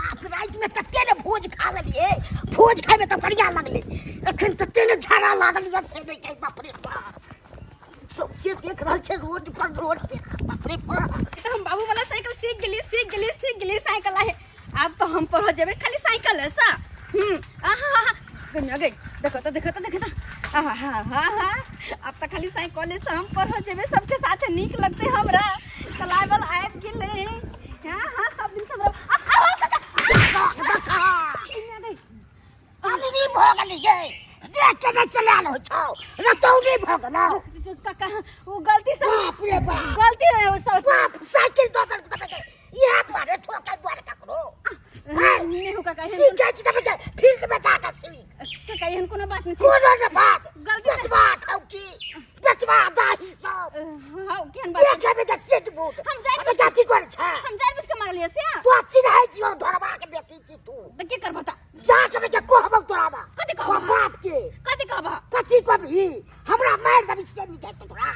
बाप, रातिमे तते ने भोज खा लेलियै, भोज खाइमे तऽ बढ़िआँ लगलै, एखन तते ने झाड़ा लागल यऽ से नहि कहै। बाप रे बाप, सौंसे देख रहल छै रोड पर, रोड पे। बाप रे बाप, तऽ हम बाबू वाला साइकिल सीख गेलियै, सीख गेलियै, सीख गेलियै साइकिल आहे। आब तऽ हम पढ़ऽ जेबै खाली साइकिल से। आहा हा, गनिया गई, देखो तो, देखो तो, देखो तो, आहा हा हा हा। आब तऽ खाली साइकिल से हम पढ़ऽ जेबै, सबके साथे नीक लगतै हमरा। चलाबल आबि गेलै। हाँ हाँ, सब दिन से हमरा आ, आ, आ, देखा। गनिया गई। अनरी भऽ गेली गे, देख के नहि चलायल होइ छौ, रतौनी भऽ गेलौ। काका, ओ गलती से। बाप रे बाप, गलती रहे ओ सब। बाप साइकिल दऽ देलक तऽ इएह दुआरे, ठोकै दुआरे ककरो। नहि हो काका, एहन सीखै छी तऽ फील्ड में जाके सीख। काका, एहन कोनो बात नहि छै। कोनो ने बात। गलती से- बेचबा ठौकी, बेचबा दाही सब। हाँ, केहन बात? देखे में तऽ सीट बूट। हम जाय- अबे कथी करै छै? हम जाय बुझ के मारलियै से। तो चिन्है छियौ, ढोरबा के बेटी छी तू। तऽ की करबह तऽ? जा के बेटा कहबौ तोरा बा। कथी कहबह? बाप के। कथी कहबह? कथी कहबही? हमरा मारि देबही से निकल तोरा।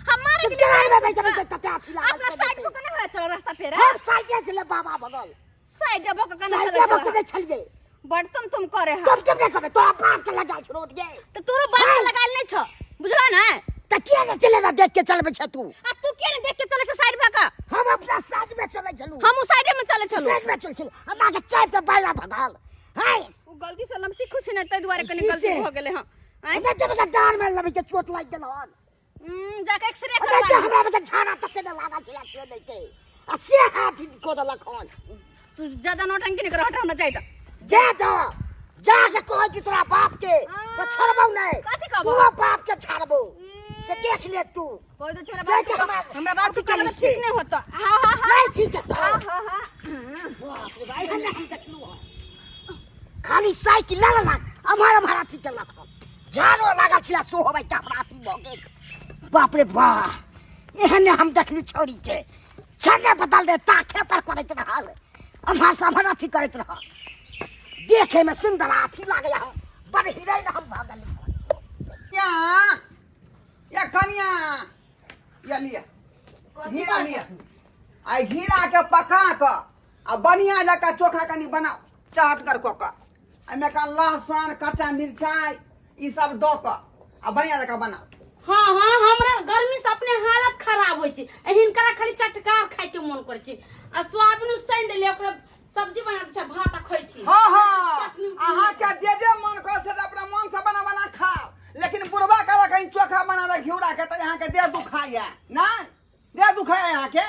हम मारे के गाड़ में बैठ बैठ कते अथी लागल अपना छै। साइड को केना होय चल रास्ता फेर? हम साइकिल छलै बाबा बगल। साइड भऽ के केना साइकिल चलै भऽ के छौ? नहि छलियै। बड़ तुम तुम करे हा। तुम तुम नहि कहबै, तोरा बाप के लगाल छौ रोड गे। तऽ तोरो बाप के लगायल नहि छौ, बुझला ने? तऽ किया नहि चले ना, देख के चलबै छै तू? आ तू किया नहि देख के चलै छौ साइड भऽ के? हम अपना साइड में चलै छलहुँ। हम साइडे में चलै छलहुँ। साइड में चलै छलहुँ, हमरा के चापि के बायला भगल है। ओ गलती से लमसी खुश नहि, ताहि दुआरे कनी की गलती से? भऽ गेलै। हँ आँय? नहि देबै के डाँड़ में लबै के चोट लागि गेल हन। जाके एक्सरे नहि करवा तऽ लिअ। हमरा के झाड़ा तते ने लागल छलै से नहि के आ से हाथ कऽ देलक हन। तू ज्यादा नौटंकी नहि कर, हट, हमरा जाय दऽ। जा दऽ, जा के कहै छी तोरा बाप के तो छोड़बौ नहि। कथी कहबौ? तोरो बाप के छाड़बौ से देख ले तू। कोई तो छोरा जाय बात के हमरा हमरा बात अथी के करी से। ठीक नहीं होता। हाँ हाँ हाँ। नहीं ठीक है तो। हाँ हाँ हाँ। बाप रे बाप, एहन हम देखलहुँ हन। खाली साइकिल लऽ लेलक, अमहर अमहर अथी केलक हन, झाड़ो लागल छलै सो होबै के हमरा अथी भऽ गेल। बाप रे बाप, एहन हम देखलहुँ छौड़ी के छन्ने बदल दे ताखे पर करैत रहल, अमहर से अमहर अथी करैत रहल। देखे में सुंदर अथी लागै हम बड़ हीरोइन हम भऽ गेली। या या कनिया, या लिया घीरा लिया, आ घीरा के पका कऽ आ बढ़िया जकाँ चोखा कनि बनाउ चहटगर कऽ कऽ, एहिमे का लहसुन कच्चा मिरचाइ ई सब दऽ कऽ आ बढ़िया जकाँ बनाउ। हाँ हाँ, हमरा गर्मी से अपने हालत खराब होइ छै, हिनकरा खाली चटकार खाय के मन करै छै। आ सोयाबीन उसैन देलियै, ओकरे सब्जी बना दै छै, भात आ खैथिन। हाँ हाँ। चटनी उटनी। अहाँके जे जे मन कर से अपना मन से बना बना खाओ, लेकिन बुढ़वा कहलक कहीं चोखा बना दे घिउरा के तऽ अहाँके देह दुखाइया नहि? देह दुखाइया अहाँके?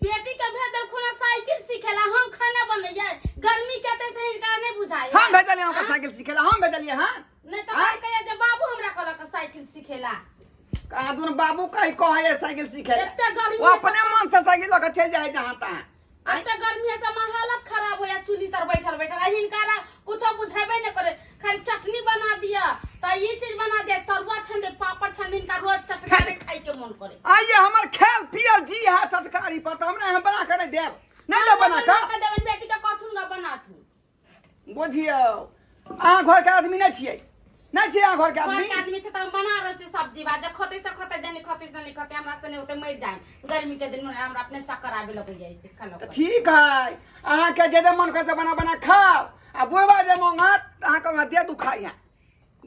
बेटी के भेज देलखुन साइकिल सीखेला, हम खाना बनैयै, गर्मी कते से हिनका नहि बुझाइ। हम भेजलियै हुनका साइकिल सीखेला? हम भेजलियै? हाँ। नहि तऽ आँय? कहैया जे बाबू हमरा कहलक साइकिल सीखेला। कहाँ दुनू बाबू कही कहै साइकिल सीखे? एते गर्मी वो अपने मन से साइकिल लऽ कऽ चलि जाइ जहाँ तहाँ। एते गर्मी से हमर हालत खराब हो या चूल्ही तर बैठल बैठल, आ हिनका कुछो बुझेबे नहि करे, खाली चटनी बना दिया त ई चीज बना दिया, तरुआ छान दे, पापड़ छान दे। हिनका रोज चटकारे खाय के मन करे। आइए हमर खेल पियल जी है चटकारी पर, तऽ हमरा यहाँ बना कऽ नहि देब? नहि देब बना बना कऽ? के देबनि बेटी के, कथुन गा बनाथुन। बुझियौ, अहाँ घरके आदमी नहि छियै, नहि छियै अहाँ घरके घर आदमी। के आदमी छै तऽ हम बना रहल छी सब्जी भात, जे खतै से खतै, जे नहि खतै से नहि खतै। हमरा से नहि होतै, मरि जाय गर्मी के दिन में, हमरा अपने चक्कर आबे लगैया से खाना। तऽ ठीक है, अहाँके जे जे मन करे से बना बना खाउ, आ बुढ़बा जे मांगत तऽ अहाँके वहाँ देह दुखाइ है,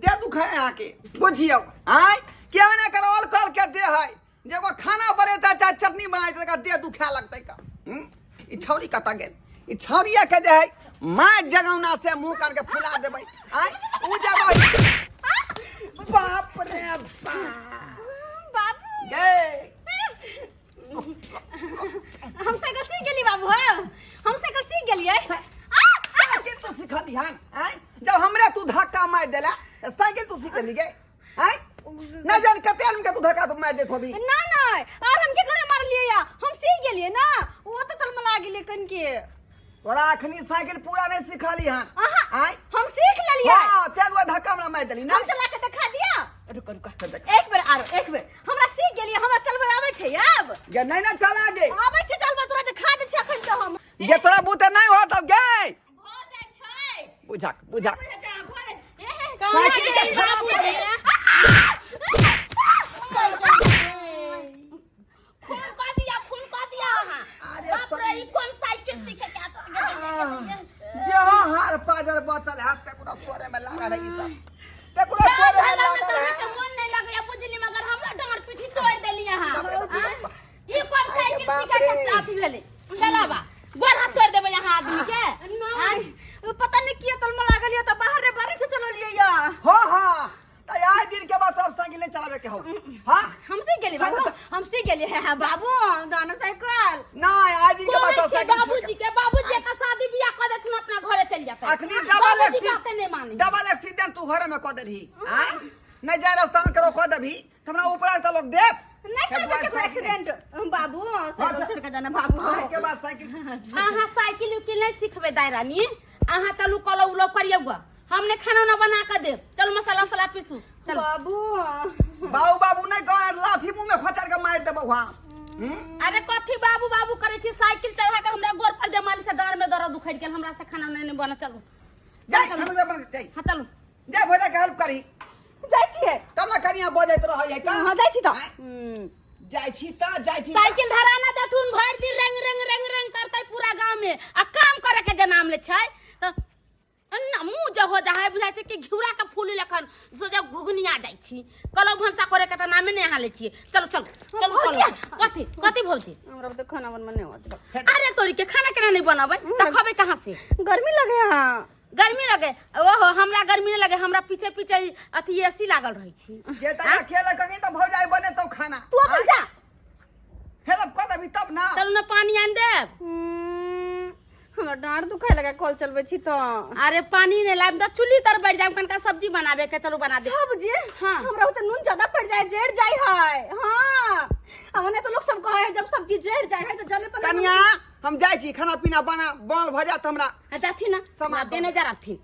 देह दुखाइ अहाँके। बुझियौ आँय, किया नहि करल कल के देह है जे एगो खाना बनेतै चाहे चटनी बनेतै तकर देह दुखाए लगतै का। ई छौरी कतऽ गेल? ई छौरिया के जे है मारि जगौना से मुँह करके फुला देबै। आँय, उ जे रही, बाप रे बाप। बाबू। गे। हम साइकिल सीख गेली बाबू, हो, हम साइकिल सीख गेलियै। साइकिल तू सिखली हन? आँय, जब हमरे तू धक्का मारि देला तऽ साइकिल तू सिखली गे? आँय, नहि जान कते आदमी के तू धक्का तू मारि देत होबी। ना ना, और हम केकरो मारलियै या, हम सीख गेलियै ना, ओ तऽ तलमला गेलियै कनके। तोरा अखनी साइकिल पूरा नहीं सिखली हन। अहाँ। आँय? हम सीख लेलियै। हाँ, तें दुआरे धक्का हमरा मारि देली ना। हम चला के देखा दिया? रुको रुको। देख। एक बेर आरो एक बेर, हमरा सीख गेलियै, हमरा चलबै आबै छै आब। गे नहीं ना चला गे। आबै छै चलबै, तोरा देखा दै छी अखन तऽ हम। गे तोरा बूते नहीं होत अब गे। भऽ जाइ छै। बुझाक बुझाक। बुझा जा, भऽ जाइ। हे, हे। कहाँ साइकिल के गेल खराब बाबू? कर जी खून कऽ दिया, खून कऽ दिया अहाँ। अरे बाप रे, ई कोन साइकिल सीखे के आता? बड़ा जर बचल हाथ ते कोनो तोरे में लागल है ई सब ते कोनो तोरे में भला में लागल तो है अहाँके मन नहीं लगैया बुझली मगर हमरा डाँड़ पीठी तोड़ि देली अहाँ बाप रे बाप रे आँय? बाप। ई कोन आइ के साइकिल बाप सीखै के रे। अथी भेलै चलाबा गोर हाथ तोड़ि देबै अहाँ आदमी के नहीं वो पता नहीं किया तलमा लागल या तो बाहर रे बारिश से चललिए या हाँ हाँ त आइ दिन के बाद सब साइकिल नहीं चलावे के हो हाँ हम सीख गेली बाबू हम सीख गेली है हाँ बाबू दाना साइकिल नहीं आइ दिन के बाद कहै सब छी साइकिल बाबूजी के बाबूजी के शादी बियाह कऽ देथिन अपना घरे चलि जेतै अखनी डबल बाबूजी बाते नहीं माने डबल एक्सीडेंट तू घरे में कऽ देलही आँय नहीं जाए रास्ता में करो कऽ देबही त हमरा ऊपर से लोग देख नहीं करबे केकरो एक्सीडेंट बाबू साइकिल छोड़ के जाना बाबू आइ के बाद साइकिल अहाँ साइकिल उकिल नहीं सिखबै दाइ रानी अहाँ चलू कलो उलो करियौ गऽ हमने खाना उना बना कऽ देब चलू मसाला उसाला पीसू चलू बाबू बाबू बाबू नहीं कह लाठी मुंह में खोचर के मार देबौ हां अरे कथी बाबू बाबू करै छी साइकिल चढ़ा के हमरा गोर पर जमाली से डाँड़ में दर्द उखड़ि गेल हमरा से खाना उना नहीं बना चलू जा खाना दे बना जाई हाँ चलू जा भोजा के हेल्प करी जाइ छियै तब ना कनिया बजैत रहै है का हाँ जाइ छी तऽ आँय? जाइ छी त जाइ छी त। साइकिल धरा ना देथुन भरि दिन रंग रंग रंग रंग करतै पूरा गांव में आ काम करे के जे नाम ले छै त ना मुंह जे हो जा है बुझाइ छै कि घिउरा के फूल लेखन सोझे घुघनिया जाइ छी कलौ भनसा करे के त नामे नहि अहाँ लै छियै चलू चलू चलू चलू कथी कथी भौजी हमरा तऽ खाना बनबै नहि होत अरे तोरी के खाना केना नहीं बनाबै त खबै कहाँ से गर्मी लगे हाँ गर्मी लगे ओहो हमरा गर्मी नहीं लगे हमरा पीछे पीछे अथी एसी लागल रहै छी जे तका खेले कहीं त भौजाई बने तो खाना तू अपन जा हेल्प कर देबी तब ना चलू ना पानी आनि देब हमरा डाँड़ दुखाय लगा कल चलबै छी तऽ अरे पानी नहीं लाब तऽ चुल्ही तर बैठ जाब कनका सब्जी बनाबे के चलू बना दे सब्जी हाँ। हमरा ओते नून ज्यादा पड़ जाए जड़ जाए है हाँ हमने तो लोग सब कहे है जब सब्जी जड़ जाए है तो जले पर कनिया हम जाइ छी खाना पीना बना बनल भऽ जायत हमरा जाथिन ना समाज देने जा रहथिन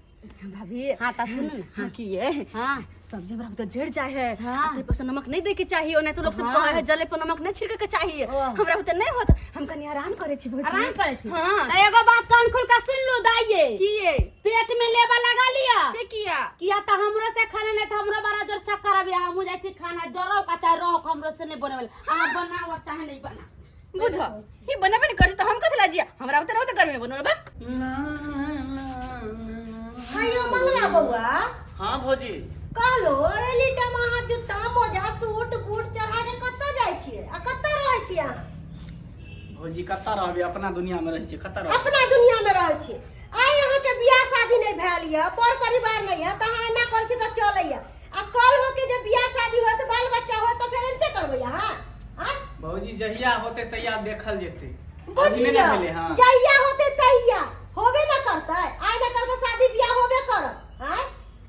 भाभी हाँ त सुनू ना हाँ की ये हाँ सब्जी हमरा तो जड़ जाए है हाँ। तो पर से नमक नहीं दे के चाहिए नहीं तो लोग सब हाँ। कहे है जले पर नमक नहीं छिड़के के चाहिए ओ। हमरा ओते नहीं होत हम कनी आराम करे छी भौजी। आराम करे छी हाँ त एगो बात कान खोल के सुन लू दाइये की ये पेट में लेबा लगा लिया से किया किया त हमरो से खाना नहीं त हमरो बड़ा जोर चक्कर आबे हमहू जाइ छी खाना जरो का चाहे रहो हमरो से नहीं बने वाला अहाँ बनाओ चाहे नहीं बना बुझ ई बनबे नहीं करती तो हम कथि लाजिया हमरा ओते रहो तो गर्मी बनल बा अयो मंगला बउआ हाँ भौजी कहलो एली टाइम अहाँ जूता मोजा सूट बूट चढ़ा के कतऽ जाइ छियै आ कतऽ रहै छियै अहाँ भौजी कतऽ रहबै अपना दुनिया में रहै छियै कतऽ रहबै अपना दुनिया में रहै छियै आइ अहाँके बियाह शादी नहि भेल यऽ पर परिवार नहि यऽ तऽ अहाँ एना करै छी तऽ चलैया आ कल हो के जे बियाह शादी होत बाल बच्चा होत तऽ फेर एनते करबै अहाँ आँय? भौजी जहिया होते तहिया देखल जेतै अभी नहि बुझलियै ने भेलै हाँ जहिया होते तहिया होबे न करतै आइ न कल तऽ शादी बियाह होबे करत आँय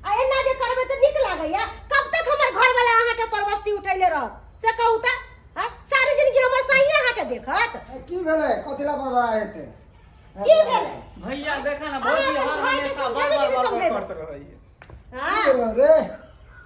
आ एना जे करबै तऽ नीक लागैया कब तक हमर घरवाला अहाँके परवस्ती उठैले रहत से कहू तऽ आँय? सारी जिंदगी हमर साइये अहाँके देखत की भेलै कथी ला बड़बड़ा हेतै की भेलै भैया देखा ना अहाँ भौजी अपन हर भाइके हमेशा समझेबै कि बड़ नहि बड़ समझेबै? करत रहै हाँ की भेलौ रे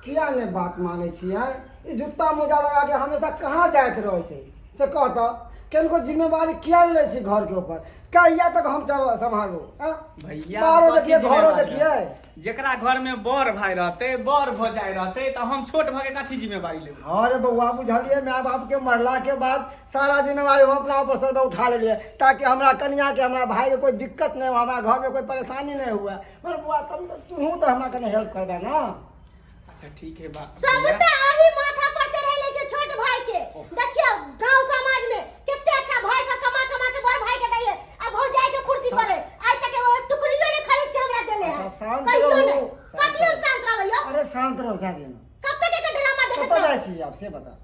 किया नहि बात मानै छियै ई जुत्ता मोजा लगा के हमेशा कहाँ जाइत रहै छै से कह तऽ केनको जिम्मेवारी किया नहि लै छी घरके ऊपर कहिया तक हम सम्हारू आँ? भैया बाहरो कथी देखिए घरो जिम्मेवारी देखिए रहतै? जेकरा घर में बड़ भाई रहते बड़ भौजाई रहते तऽ हम छोट भऽ के कथी जिम्मेवारी लेबै हाँ रे बउआ बुझलिए माय बाप के मरला के बाद सारा जिम्मेवारी हम अपना ऊपर सर पे उठा लेलिए ताकि हमरा कनिया के हमरा भाई के कोई दिक्कत नहीं हो हमरा घर में कोई परेशानी नहीं हुआ मगर बउआ तब तू तो हमरा कने हेल्प करबे ना अच्छा ठीक है बा सबटा अही माथा पर चढ़ेले छै छोट भाई के देखियौ गांव समाज में कते अच्छा भाई सब कमा कमा के बड़ भाई के दैये आ भौजाई के कुर्सी करे आइ तक एगो टुकड़ियो ने खरीद के हमरा देले है अच्छा, शांत कहियो रहू, ने शांत कथी हम रहू। शांत रहबै यौ अरे शांत रहो जा देना कब तक एकर ड्रामा देखत कतऽ रहब जाइ छी आब से बता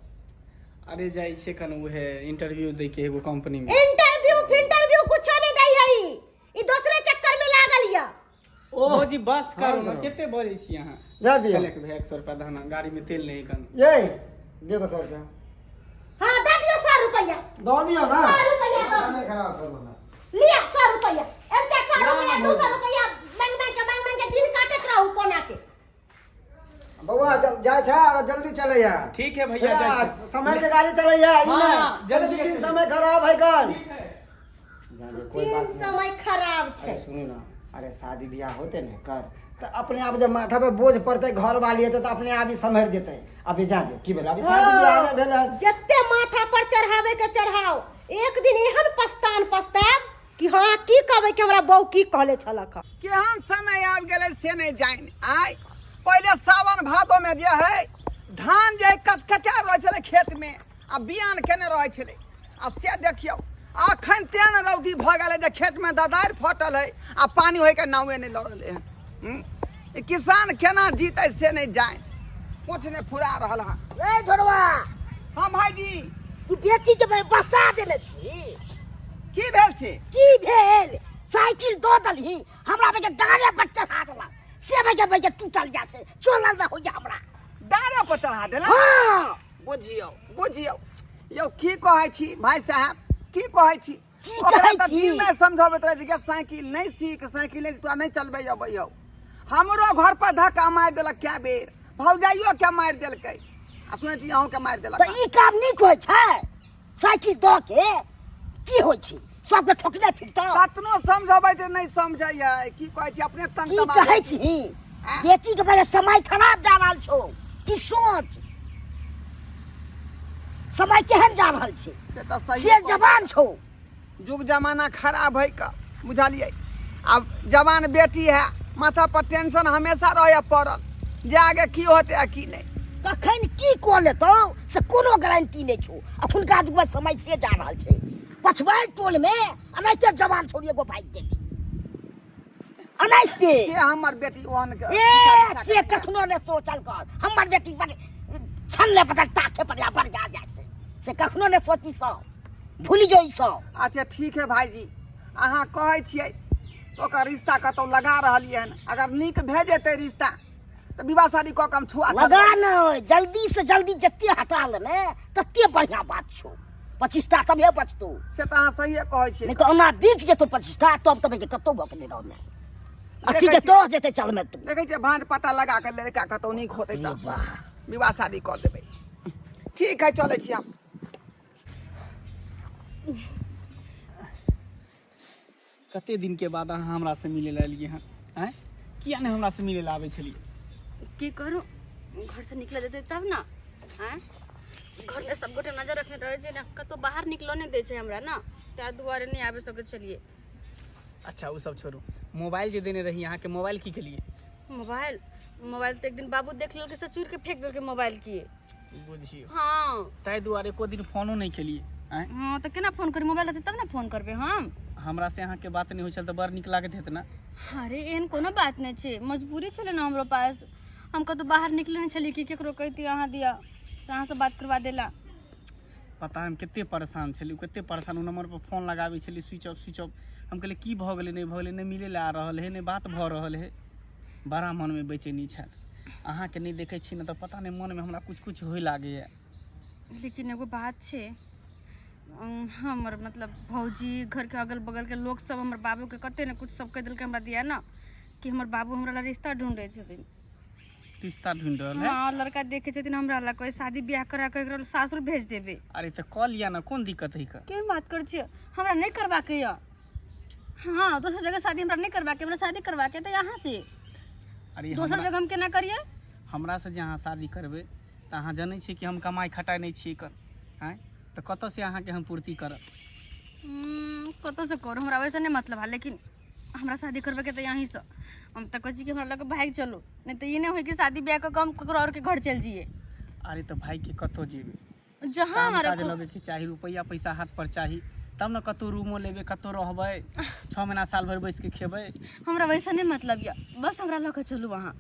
अरे जाइ छियै कन उहे इंटरव्यू दै के एगो कंपनी में इंटरव्यू फिंटरव्यू कुछो नहीं दै है ई। ई दोसरे चक्कर में लागल यऽ भौजी बस करू ना हाँ, कते बजै छी अहाँ जा दियौ चले के भैया 100 रुपया दहना गाड़ी में तेल नहीं कन ये दे दो 100 रुपया हाँ दे दियो 100 रुपया दऽ दियौ ना 100 रुपया दऽ नहीं खराब करू ना लिया 100 रुपया एते 100 ना, रुपया ना, 200 रुपया मांग मांग के मांग मांग के दिन काटत रहू कोना के बउआ जब जाइ छै आ जल्दी चलैया ठीक है भैया जाइ छी। समय के गाड़ी चलैया ई हाँ, नहीं जल्दी जल्दी दिन चलैया। समय खराब है कल ठीक है जाने कोई बात दिन नहीं समय खराब छै अरे सुनू ना अरे शादी बियाह होते ने कर तऽ अपने आप जब माथा पे बोझ पड़तै घर वाली हेतै तऽ अपने आप ही सम्हरि जेतै अभी जा दे की भेल अभी शादी बियाह नहि भेल हन। जते माथा पर चढ़ावे के चढ़ाओ एक दिन एहन पछतान पछताब कि हाँ की कहबै कि हमरा बहू की कहले छलक हँ। केहन समय आबि गेलै से नहि जानि। आइ पहिले सावन भादोमे जे है धान जे है कचकचा रहै छलै खेतमे आ बियान केने रहै छलै, आ से देखियौ अखन तेहन रौदी भऽ गेलै जे खेतमे ददारि फटल है आ पानि होइके नावे नहि लऽ रहलै हन। ई किसान केना जीतै से नहि जानि, किछु नहि फुरा रहल हन। ए झोड़वा। हँ भाइजी। तू बेटी के बसा देने छी। की भेल छै? की भेल? साइकिल दऽ देलही हमरा, बेटे डाँरे पर चढ़ा देलक, से बेटे बेटे टूटल जा से चलल न होइया हमरा। डाँरे पर चढ़ा देलक? हाँ। बुझियौ बुझियौ यौ, की कहै छी भाई साहब, की कहै छी? की ओकरा कहै तऽ छी? दिन नहि समझबैत रहै छै कि साइकिल नहि सीख, साइकिल नहि तोरा नहि चलबै अबै हौ। हमरो घर पर धक्का मारि देलक कए बेर, भौजाइयो के मारि देलकै आ सुनै छी अहूँ के मारि देलक। तऽ ई काम नीक होइ छै? साइकिल दऽ के की होइ छै? सबके ठोकने फिरतौ। कतनो समझबै तऽ नहि समझै है। की कहै छी अपने तंग की तमाम कहै छी? बेटी के पहिले समय खराब जा रहल छौ की सोच, समय केहन जा रहल छै से तऽ सही से जवान छौ। युग जमाना खराब है का बुझलियै। आब जवान बेटी है, माथा पर टेंशन हमेशा रहै पड़ल जे आगे की होतै आ की नहि, कखन की कऽ लेतौ से कोनो गारंटी नहि छौ। अखुनका युगमे समय से जा रहल छै। पछुआरि टोलमे एनाहिते जवान छोड़ी एगो भागि गेलै एनाहिते। से हमर बेटी ओहन के ए से कखनो नहि सोचल कर, हमर बेटी बड़ छन पता ताके पर बढ़ जा जा से कखनो नहि सोची, सब भूलि जो ई सब। अच्छा ठीक है भाईजी, अहाँ कहै छियै तऽ ओकर रिश्ता कतहु लगा रहलियै हन, अगर नीक भए जेतै रिश्ता तऽ विवाह शादी कऽ के हम छुआ लगा नहि, जल्दी से जल्दी जते हटा लेमे तते बढ़िया बात छौ, 25टा तबे बचतौ। से तऽ अहाँ सहिए कहै छियै। नहि तऽ ओना बिक जेतौ 25टा, तब तब कतौ भऽ के नहि रहमे अथी के तोड़ जेतै चलमे तू। देखै छियै भाँज पता लगा के लड़का कतौ नीक होतै तऽ विवाह शादी कऽ देबै। ठीक है, चलै छी हम। कते दिन के बाद अहाँ हमरा से मिले ला एलियै हन? आँय, किया नहि हमरा से मिले ला आबै छलियै? की करू, घर से निकले देते तब ना। आँय, घर में सब गोटे नजर रखने रहे छै ने, कतौ बाहर निकलो नहि दै छै हमरा ना, ताहि दुआरे नहि आबि सकै छलियै। अच्छा ओ सब छोड़ू, मोबाइल जे देने रही अहाँके, मोबाइल की केलियै? मोबाइल मोबाइल तऽ एक दिन बाबू देख लेलकै से चूर के फेंक देलकै मोबाइल की। बुझियौ। हाँ। ताहि दुआरे एको दिन फोनो नहि केलियै। आँय? हाँ तऽ केना फोन करी, मोबाइल रहतै तब ने फोन करबै हम। हमरा से अहाँके बात नहि होइ छल तऽ बड़ नीक लागैत हेत ने? अरे एहन कोनो बात नहि छै, मजबूरी छलै ने हमरो पास, हम कतहु बाहर निकले नहि छलियै कि केकरो कहितियै अहाँ दिअ तऽ अहाँसँ बात करवा देला। पता हम कते परेशान छलियै, कते परेशान। ओ नम्बर पर फोन लगाबै छलियै, स्विच ऑफ स्विच ऑफ। हम कहलियै की भऽ गेलै, नहि भऽ गेलै, नहि मिलै लए आ रहल है, नहि बात भऽ रहल है। बड़ा मनमे बेचैनी छल। अहाँके नहि देखै छी ने तऽ पता नहि मनमे हमरा किछु किछु होइ लागैए। लेकिन एगो बात छै, हमर मतलब भौजी, घरके अगल बगलके लोक सब हमर बाबूके कते ने कुछ सब कहि देलकै हमरा दिया ने कि हमर बाबू हमरा ला रिश्ता ढूंढै छथिन। रिश्ता ढूंढ रहल है? हाँ, लड़का देखे छथिन हमरा ला, कोई शादी ब्याह करा के एकरा सासुर भेज देबे। अरे तऽ कऽ लिअ ने, कोन दिक्कत है? के बात करै छियै, हमरा नहि करबाके यऽ। हाँ, दोसर जगह शादी हमरा नहि करबाके, हमरा शादी करबाके तऽ यहाँ से। अरे दोसर जगह हम केना करियै? हमरा से जे अहाँ शादी करबै तऽ अहाँ जनै छियै कि हम कमाइ खटाइ नहि छियै कर, आँय, तऽ कतऽसँ अहाँके हम पूर्ति करब? कतऽसँ करू, हमरा वैसे नहि मतलब है, लेकिन हमरा शादी करबैके तऽ यहीँसँ। हम तऽ कहै छी कि हमरा लऽ कऽ भागि चलू, नहि तऽ ई नहि होइ कि शादी ब्याह कऽ कऽ हम ककरो आओरके घर चलि जइयै। अरे तऽ भागिके कतऽ जेबै? जहाँ काम हमरा काज लगैके चाही, रुपैआ पैसा हाथ पर चाही तब ने कतहु रूमो लेबै, कतहु रहबै, 6 महीना साल भरि बैस के खेबै। हमरा वैसा नहि मतलब यऽ, बस हमरा लऽ कऽ चलू अहाँ,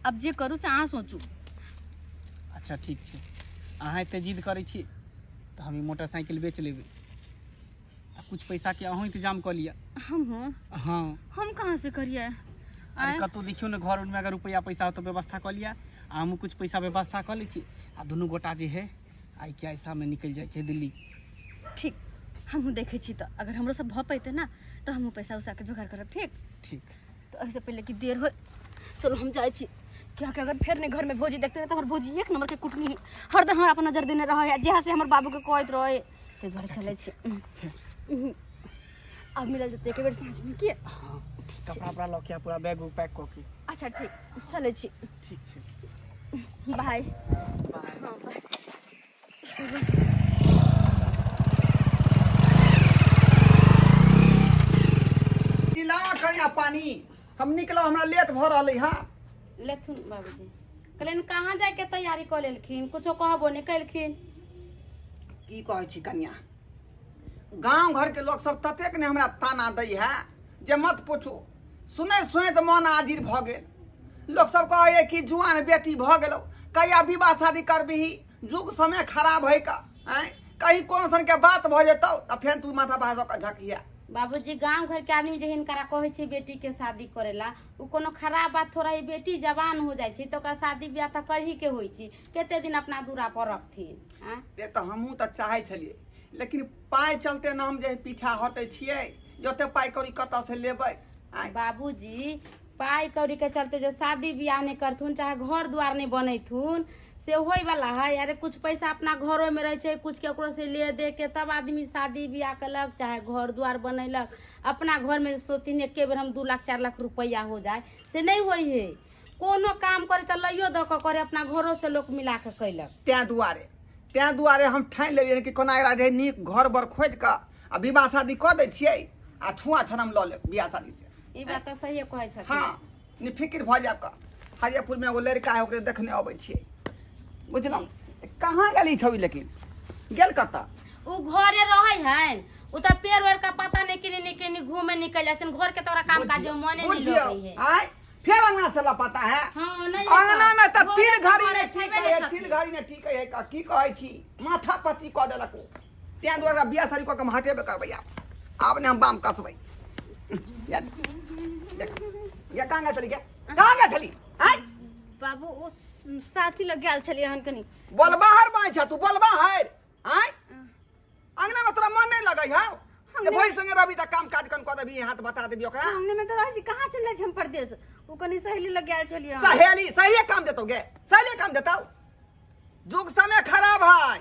आब जे करू से अहाँ सोचू। अच्छा ठीक छै, अहाँ एते जिद करै छी तऽ हम ई मोटरसाइकिल बेच लेबै आ कुछ पैसाके अहूँ इंतजाम कऽ लिअ। हमहूँ? हाँ। हम कहाँ से करियै? अरे कतहु देखियौ ने घर उरमे अगर रुपैआ पैसा हो तऽ व्यवस्था कऽ लिअ, आ हमहूँ कुछ पैसा व्यवस्था कऽ लै छी आ दुनू गोटा जे है आइ के ऐसामे निकलि जाइके है दिल्ली। ठीक, हमहूँ देखै छी तऽ अगर हमरो सब भऽ पेतै ने तऽ हमहूँ पैसा उसाके जोगाड़ करब। ठीक ठीक। तऽ एहिसँ पहिले कि देर हो, चलो हम जाइ छी, कियाकि अगर फेर नहि घरमे भौजी देखते तऽ हमर भौजी एक नम्बरके कुटनी है, हरदम हमरा अपन नजर देने रहै है, जहाँ से हमर बाबूके कहैत रहै, ताहि दुआरे चलै छी। आब मिलल जेतै एक बेर साँझमे की? हाँ, कपड़ा उपड़ा लऽ के आ पूरा बैग उग पैक कऽ के। अच्छा ठीक, चलै छी। ठीक छै, बाय। बाय। हाँ बाय। चाह पानी हम निकलब हमरा लेट भऽ रहलै हँ लेथुन बाबूजी कहलियनि कहाँ जायके तैयारी कऽ लेलखिन कुछो कहबो नहि केलखिन की कहै छी कनिया गाँव घरके लोक सब ततेक ने हमरा ताना दै है जे मत पूछू सुनैत सुनैत मन आजिर भऽ गेल लोक सब कहैए कि जुआन बेटी भऽ गेलौ कहिया विवाह शादी करबिही जुग समय खराब है का आँय कहीं कोनो सन के बात भऽ जेतौ तऽ फेर तू माथा भाजऽ कऽ झकिया बाबूजी गांव घर के आदमी जे हिनकरा कहै छै बेटी के शादी करेला ओ कोनो खराब बात थोड़ा है बेटी जवान हो जाइ छै तऽ ओकरा शादी ब्याह तऽ करही के होइ छै कते दिन अपना दूरा पर रखथिन आँय से तऽ हमहूँ तऽ चाहै छलियै लेकिन पाइ चलते ने हम जे पीछा हटै छियै जे ओते पाइ कौड़ी कतऽसँ लेबै आँय बाबूजी पाइ कौड़ी के चलते जे शादी बियाह नहि करथुन चाहे घर द्वार नहि बनैथुन से होय वाला है। अरे कुछ पैसा अपना घरो में रहे छै, कुछ केकरो से ले दे के तब आदमी शादी बियाह केलक चाहे घर द्वार बनेलक। अपना घर में सोचथिन एके बेर हम 2 लाख 4 लाख रुपया हो जाए, से नहीं होय है। कोनो काम करे तऽ लइयो दऽ कऽ करे, अपना घरो से लोक मिला के कैलक। तैं दुआरे हम ठानि लेलियै कि कोना एकरा जे नीक घर बर खोजि कऽ आ विवाह शादी कऽ दै छियै आ छुआ छनम लऽ लेब बियाह शादी से। ई बात तऽ सहिए कहै छथिन। हाँ, निफिकिर भऽ जायब कऽ। हरियरपुर में एगो लड़का है, ओकरे देखने अबै छियै, बुझलहुँ? कहाँ गेली छौड़ी लेकिन गेल कतऽ? उ घरे रहै हन, उ तऽ पेड़ वेड़ का पता नहि केने नहि केने घूमे निकल जाइ छन, घर के तोरा काम काज में मने नहीं बुझियौ, लगै है। आँय फेर अंगना से लपता है। हाँ, नहीं अंगना में तऽ घरे तिल तऽ घड़ी घरे नहीं ठीक छेबे है, नहि तिल छथिन। घड़ी नहीं ठीक है, की कहै छी माथा पच्ची कऽ देलक ओ। तैं दुआरे बियाह शादी कऽ के हम हटेबे करबै आब। आब ने हम बाम कसबै। या या कहाँ गेल छली गे? कहाँ गेल छली? आँय? बाबू ओ साथी लग गेल छलियै हन कनी। बोल बाहर बाँय छ तू, बोल बाहर। आँय? अंगना में तोरा मन नहीं लगै हौ? जे भाई संगे रहबी तऽ काम काज कन कऽ देबी, हाथ बता देबी ओकरा। अंगने में तऽ रहै छी, कहाँ चलि जाइ छी हम परदेश? ओ कनी सहेली लग गेल छलियै हन। सहेली, सहेलिये काम देतौ गे, सहेलिये काम देतौ। जुग समय खराब है।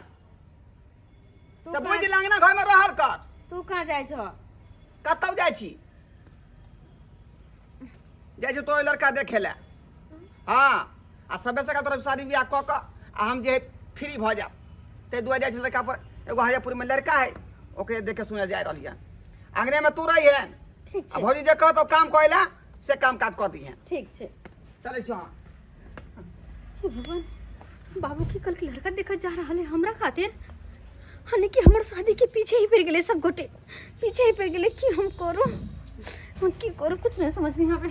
तू से कहाँ बुझि अंगना घर में रहल कर। तू कहाँ जाइ छह? कतौ जाइ छी? जाइ छी तो लड़का देखे ले। हाँ, आ सबे से तोरा शादी बियाह कऽ कऽ आ हम जे फ्री भऽ जायब। ताहि दुआरे जाइ छी लड़का पर, एगो हरियापुर में लड़का है, ओकरे देखे सुने जा रहलियै। अंगने में तू रही है। ठीक आ छै। भौजी जे कहतौ काम करै ला से काम काज कऽ दिहे। ठीक छै। चलै छी हम। हे भगवान, बाबू की कल के लड़का देखा जा रहा है हमरा खातिर, हानि कि हमर शादी के पीछे ही पड़ गेले, सब गोटे पीछे ही पड़ गेले। की हम करू, हम की करू, कुछ नहीं समझ में आवे।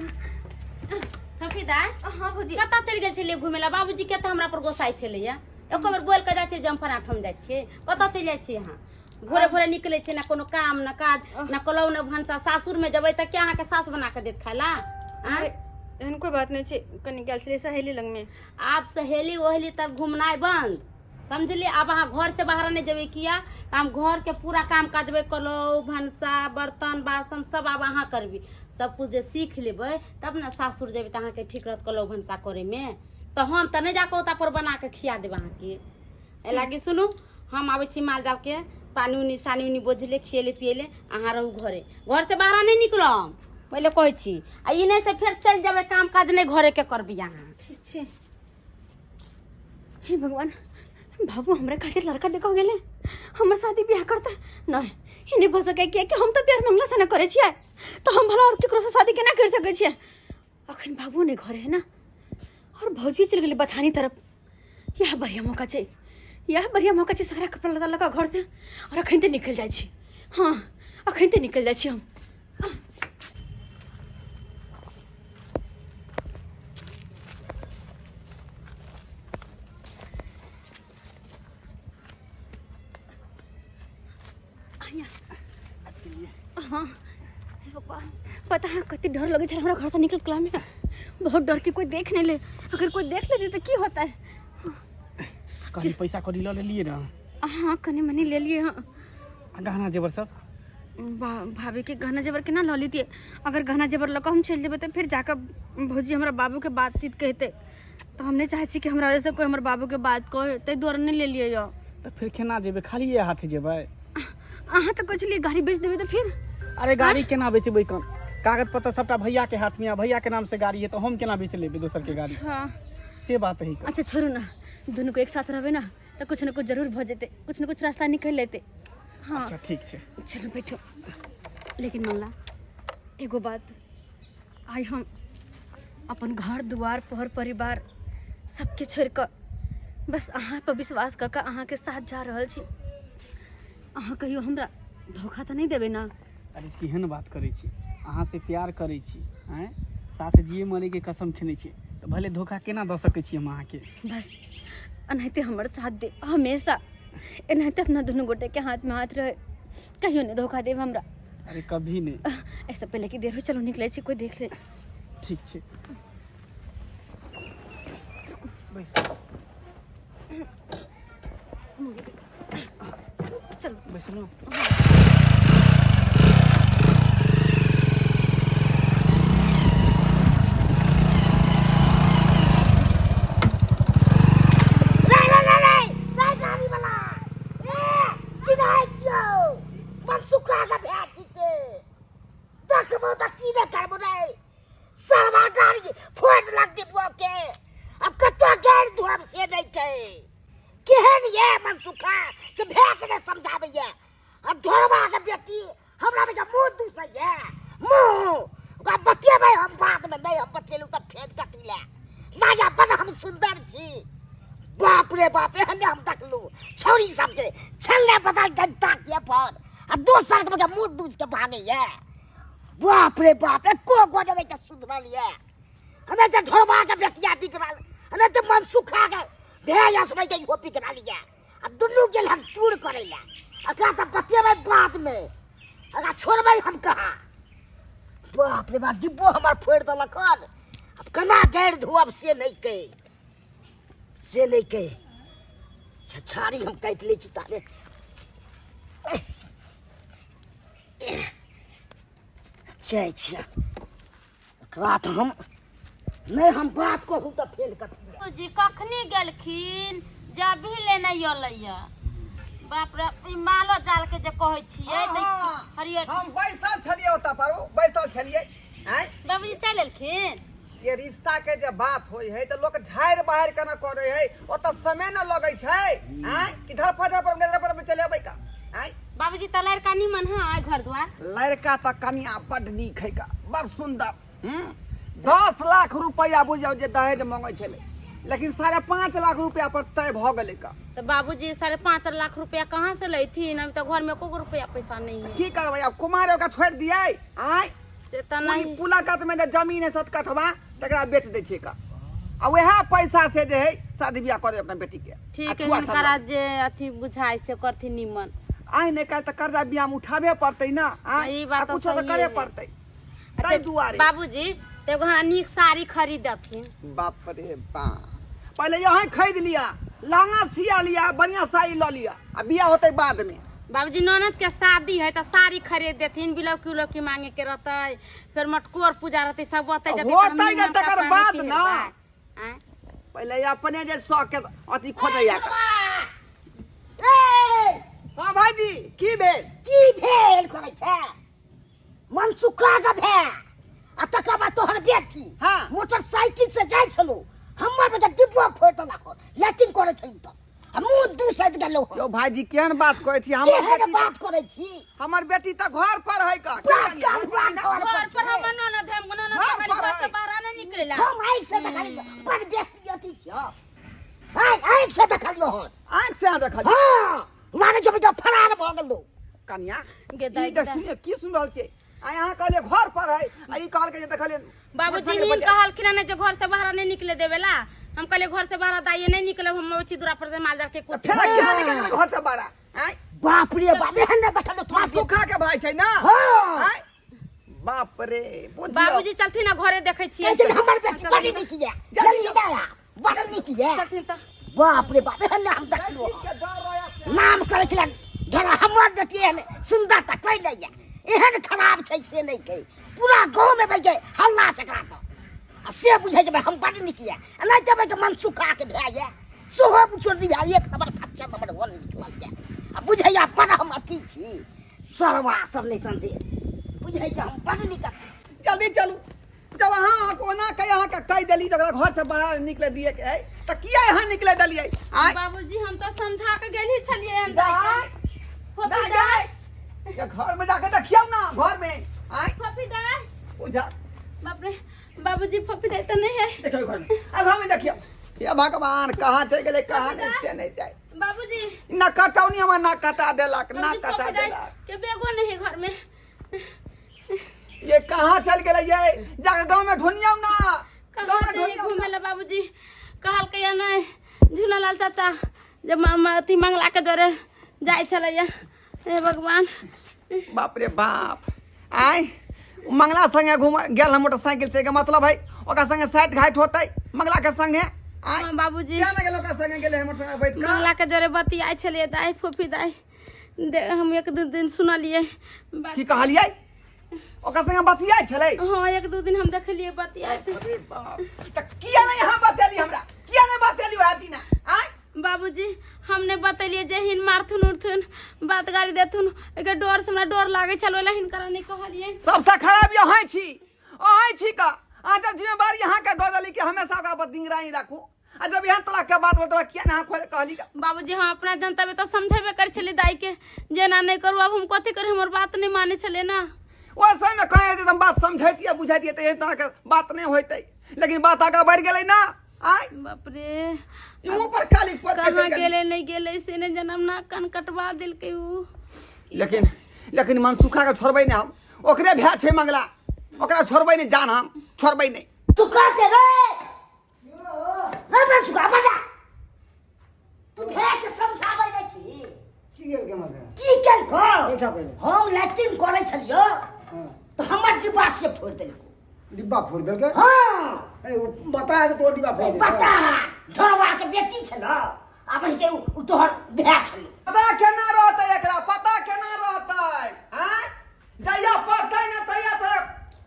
सफीदा, हाँ भौजी। कतऽ चलि गेल छलियै घुमै लए? बाबूजी के तऽ हमरा पर गोसाइ छलैया, एको बेर बोल के जाइ छियै जम्फर आठम जाइ छियै, कतऽ चलि जाइ छियै अहाँ? भोरे भोरे निकलै छियै, ना कोनो काम ना काज, ना कलौ ना भनसा। सासुर में जेबै तऽ के अहाँके सास बना के देत खाय ला? अरे एहन कोई बात नहीं छै, कनी गेल छलियै सहेली लग में। आब सहेली ओहेली तब घुमनाइ बंद, समझलियै? आब अहाँ घर से बाहर नहि जेबै, किया तऽ हम घर के पूरा काम काजबै, कलौ भनसा बर्तन बासन सब आब अहाँ करबी। सब कुछ जे सीख लेबै तब ने सासुर जेबै तऽ अहाँके ठीक रहत कलौ भनसा करैमे। तऽ हम तऽ नहि जाकऽ ओतऽ पर बना के खिया देब अहाँके। एहि लागी सुनू, हम आबै छी माल जाल के पानी उनी सानी उनी बोझले खिएले पिएले, अहाँ रहू घरे, घर से बाहर नहि निकलब पहिले कहै छी। आ ई नहि से फेर चलि जेबै, काम काज नहि घरे के करबै अहाँ। ठीक छै। हे भगवान, बाबू हमरा खातिर लड़का देखो गेले, हमर शादी ब्याह करता नहीं, ई नहीं भऽ सकै, किया कि हम तऽ प्यार मंगला से ना करै छियै, तऽ हम भला और केकरो से शादी केना कर सकै छियै? अखन बाबू नहीं घरे है ना, और भौजी चलि गेलै बथानी तरफ। यह बढ़िया मौका छै, यह बढ़िया मौका छै, सारा कपड़ा लत्ता लऽ कऽ घर से और अखन ते निकलि जाइ छी। हाँ, अखन ते निकलि जाइ छी हम। हाँ हे भगवान, पता है कते डर लगे छल हमरा घर से निकल कला में, बहुत डर कि कोई देख नहीं ले, अगर कोई देख लेते तो की होता है। कहीं पैसा कौड़ी लऽ लेलियै ने? हाँ कनी मनी ले लिए। हाँ। आ गहना जेवर सब? भाभी के गहना जेवर केना लऽ लेतियै? अगर गहना जेवर लऽ कऽ हम चलि जेबै तऽ फेर जाकऽ भौजी हमरा बाबूके बातचीत कहतै, तऽ हम नहि चाहै छी कि हमरा वजहसँ कोइ हमर बाबूके बात कहै, ताहि दुआरे नहि लेलियै यऽ। तऽ फेर केना जेबै, खालिए हाथे जेबै? अहाँ तऽ कहै छलियै गाड़ी बेच देबै तऽ फेर? अरे गाड़ी केना बेचबै कन, कागज पत्तर सबटा भैया के हाथ में आ, भैया के नाम से गाड़ी है, तऽ हम केना बेच लेबै दोसर के गाड़ी? अच्छा से बात है। अच्छा छोड़ू ना, दुनू को एक साथ रहबै ना तऽ कुछ न कुछ जरूर भऽ जेतै, कुछ न कुछ रास्ता निकलि लेतै। हाँ अच्छा ठीक छै, चलू बैठो। लेकिन मंगला एगो बात, आइ हम अपन घर दुआर पर परिवार सबके छोड़ि कऽ बस अहाँ पर विश्वास कऽ कऽ अहाँके साथ जा रहल छी। अहाँ कहियो हमरा धोखा तऽ नहि देबै ने? अरे केहन बात करै छी, अहाँ से प्यार करै छी, आँय, साथ जिए मरैके कसम खेने छी, तऽ भले धोखा केना दऽ सकै छी हम अहाँके? बस एनाहिते हमर साथ देब हमेशा, एनाहिते अपना दुनू गोटेके हाथमे हाथ रहै, कहियो नहि धोखा देब हमरा। अरे कभी नहि। एहिसँ पहिले कि देर हो, चलू निकलै छी, कोइ देख ले। ठीक छै, बैसू। चलू बैसलहुँ। रे रे रे रे रे गाड़ी वाला ए चिन्है छियौ, मनसुखा के भाय छी से। देखबो तऽ की नहि करबो रे, सरवा गाड़ी फोड़ देलक डिब्बो के। अब कतऽ गाड़ि धोब से नहि के। केहन ये मनसुखा से भाय के नहि समझाबैया। आ ढोरबा के बेटी हमरा बेटा मुँह दूसैया मुँह, ओकरा बतेबै हम बादमे। नहि हम बतेलहुँ तऽ फेर कथी लए लाया बड़ हम सुन्दर छी। बाप रे बाप, एहने हम देखलहुँ छौड़ी सबके छलने बदल जनता के पर आ दोसर के बच्चा मुँह दूस के भागैया। बाप रे बाप, एको गो नहि के सुधरल ये। नहि तऽ ढोरबा के बेटिया बिगड़ल, नहि तऽ मनसुखा के भेया समय के इहो बिगड़ल ये। आ दुनू गेल हम टूर करै लए। एकरा तऽ बतेबै बादमे, एकरा छोड़बै हम कहाँ? बाप रे बाप, डिब्बो हमर फोड़ि देलक हन। आब केना गाड़ि धोअब से नहि कहि, से नहि कहि। छछाड़ी हम काटि लै छी ताबे। जाइ छियै एकरा तऽ हम नहि, हम बात कहू तऽ फेल कथी। जी कखनी गेलखिन जब भी लेने अयलैया। बाप रे, ई मालो जाल के जे कहै छियै तऽ हरियर। हम बैसल छलियै ओतऽ पर, ओ बैसल छलियै। आँय बाबूजी चलि एलखिन। ये रिश्ता के जे बात होइ है तऽ लोक झाड़ि बाहर केना करै है, ओतऽ समय न लगै छै। आँय कि धरफड़ धरफड़ धरफड़ में चलि अबै का? आँय बाबूजी तऽ लड़का निमन है घर द्वार? लड़का तऽ कनिया बड नीक है का, बड़ सुंदर। 10 लाख रुपया बुझियौ जे दहेज मंगै छलै, लेकिन 5.5 लाख रुपया पर तय भऽ गेलै का। तऽ बाबूजी 5.5 लाख रुपया कहाँ से लैथिन? अभी तऽ घर में एको रुपया पैसा नहीं है। की करबै आब, कुमार ओकरा छोड़ि दियै? आँय से तऽ नहीं। पुला कात में जे जमीन है 7 कठवा, तकरा बेच दै छियै का, आ वएह पैसा से जे है शादी बियाह करे अपना बेटी के। ठीक है, हिनकरा जे अथी बुझाइ से करथिन निमन। आइ नहि काल्हि तऽ कर्जा बियाह में उठाबे पड़तै ना। आँय ई बात आ कुछो तऽ करे पड़तै, ताहि दुआरे। बाबूजी तऽ एगो हमरा नीक साड़ी खरीद देथिन। बाप रे बाप, पहिले यहाँ खरीद लिया, लहंगा सिया लिया, बढ़िया साड़ी लऽ लिया, आ बियाह होतै बाद में। बाबूजी ननद के शादी है तऽ साड़ी खरीद देथिन, बिलौकी उलौकी मांगे के रहतै, फेर मटकोर पूजा रहतै, सब होतै जतै। होतै ने तकर बाद ना। पहिले अपने जे शौक के अथी खोजैया। हाँ भाईजी, की भेल? की भेल करै छै मनसुखा के भे आ तकर बाद तोहर बेटी। हाँ। मोटरसाइकिल से जाइ छलू, हमर बेटा डिब्बो फोड़ि देलक, लैट्रिन करै छलू तऽ आ मुँह दूसैत गेलौ। यौ भाईजी, केहन बात कहै छी? हमर केहन बेटी बात करै छी? हमर बेटी तऽ घर पर है का। बाप काल बाप घर घर पर पर हमर ननद है, हमर ननद घर तऽ खाली पर घर से है। बाहर नहि निकलेला। हम आँखि से देखलियै, बड़ व्यक्ति अथी छियौ, आँखि से देखलियौ हन। आँखि से अहाँ देखलियै? हाँ, लागै छौ बेटा फरार भऽ गेलौ। कन्या गे दाइ, ई देख दाइ। सुनिए, की सुन रहल छियै? आ अहाँ कहलियै घर पर है, आ ई कहलकै जे देखलियै बाबूजी। मोटरसाइकिल हिन पर। कहलखिन हन जे घर से बाहर नहि निकले देवेला। हम कहलियै घर से बाहर दाइये नहि निकलब, हम अबै छी दूरा पर से माल जाल के कुटी। फेर किया निकल गेलै घर से बाहर? आँय बाप रे बाप, एहन नहि देखलियौ तोरा। सुखा के भाई छै ना? हाँ। आँय बाप रे, बुझियौ। बाबूजी चलथिन ना, घरे देखै छियै। कहै छै हमर बेटी बड़ नीक ये, जल्दी जा, बड़ नीक ये। चलथिन तऽ। बाप रे बाप, एहन नहि हम देखलियौ। के डर रहै नाम करै छलै धरा, हमर बेटी एहन सुन्दर तऽ कोइ नहि ये, एहन खराब छै से नहि कहि। पूरा गाँवमे भाइ हल्ला छै एकरा तऽ, आ से बुझै छै भाइ हम बड़ नीक ये। आ नहि देबै तऽ मन सुखा के भए ये सेहो चोरी भए एक नंबर खच्चर नंबर वन निकलल ये। आ बुझैया बड़ हम अथी छी, सरवा सब नहि तन रे, बुझै छै हम बड़ नीक अथी छी। जल्दी चलू। जब अहाँ ओना कहि अहाँके कहि देली तऽ ओकरा घर से बाहर निकले दिए के है, तऽ किया अहाँ निकले देलियै? आँय बाबूजी, हम तऽ समझा के गेल ही छलियै हन। दाइ फोफी दाइ दाइ दाइ, ये घर में जाके देखियौ ना घर में। आँय फोफी दाइ बुझा बाप रे बाबूजी फपी दाई तो नहीं है। देखियो घर में, आ घर में देखियो। हे भगवान, कहाँ चल गेलै, कहाँ नहीं से नहीं जाए। बाबूजी ना कटौनी हमर ना कटा देलक, ना बाबूजी, कटा फफी दाई देलक। के बेगो नहीं है घर में। ये कहाँ चल गेलै ये? जाके गाँव में ढूंढियौ ना, गाँव कहाँ में जाइए ढूंढियौ। घूमे ला बाबूजी? कहल के नहीं झूलालाल चाचा जे अथी मंगला के जोरे जाइ छलैया। हे भगवान, बाप रे बाप, आय मंगला संगे घूम गेल हम मोटरसाइकिल से, एकर मतलब है ओकरा संगे साइड घाट होतै मंगला के संगे। आय हाँ बाबूजी, किया ना गेल ओकरा संगे गेलै हम मोटरसाइकिल बैठ कऽ? मंगला के जोरे बतियाइ छलियै दाइ फूफी दाइ, हम एक दू दिन सुनलियै बात। की कहलियै? ओकरा संगे बतियाइ छलै? हाँ, एक दू दिन हम देखलियै बतियाइत। अरे बाप, तऽ किया नहीं अहाँ बतेली हमरा? किया नहीं बतेली वएह दिना? आय बाबूजी, हम नहि बतेलियै जे हिन मारथुन उरथुन बात गाली देथुन, एकर डर से हमरा डर लागै छल, ओहि लए हिनकरा नहि कहलियै। सबसे खराब अहाँ छी, अहाँ छी का अहाँ जब जिम्मेवारी अहाँके दऽ देली कि हमेशा ओकरा पर निगरानी राखू, आ जब एहन तरह के बात बतबा किया नहीं अहाँ खोल कहली का? बाबूजी, हम अपना जनता में तऽ समझेबे करै छलियै दाई के जे एना नहि करू, आब हम कथी करी, हमर बात नहि मानै छलै ना। ओहि समय में कहे हम बात समझैतियै बुझैतियै तऽ एहन तरह के बात नहि होइतै, लेकिन बात आगाँ बढ़ि गेलै ना। आय बाप रे, ई मुँह पर काली पोत के कहाँ चलि गेलै। गेलै नहि गेलै से नहि जनम, ना कान कटवा देलकै उ। लेकिन लेकिन मनसुखा के छोड़बै नहि हम, ओकरे भाय छै मंगला, ओकरा छोड़बै नहि, जान हम छोड़बै नहि। तू कहाँ छै रे? रे मनसुखा, बजा। तू भाय के समझाबै नहि छी। की गेल के मगर? की केलको? बैठा पहिले। हम लैट्रिन करै छलियो तऽ हमर डिब्बा से फोड़ि देलको। डिब्बा फोड़ि देलकै? हाँ। ए, ओ बता जे तोहर डिब्बा फोड़ि देलकै। बता, झोड़वा के बेटी छल, आब के उ तोहर भाय छल। पता केना रहतै एकरा, पता केना रहतै? आँय, जहिया पढ़तै ने तहिया तोरा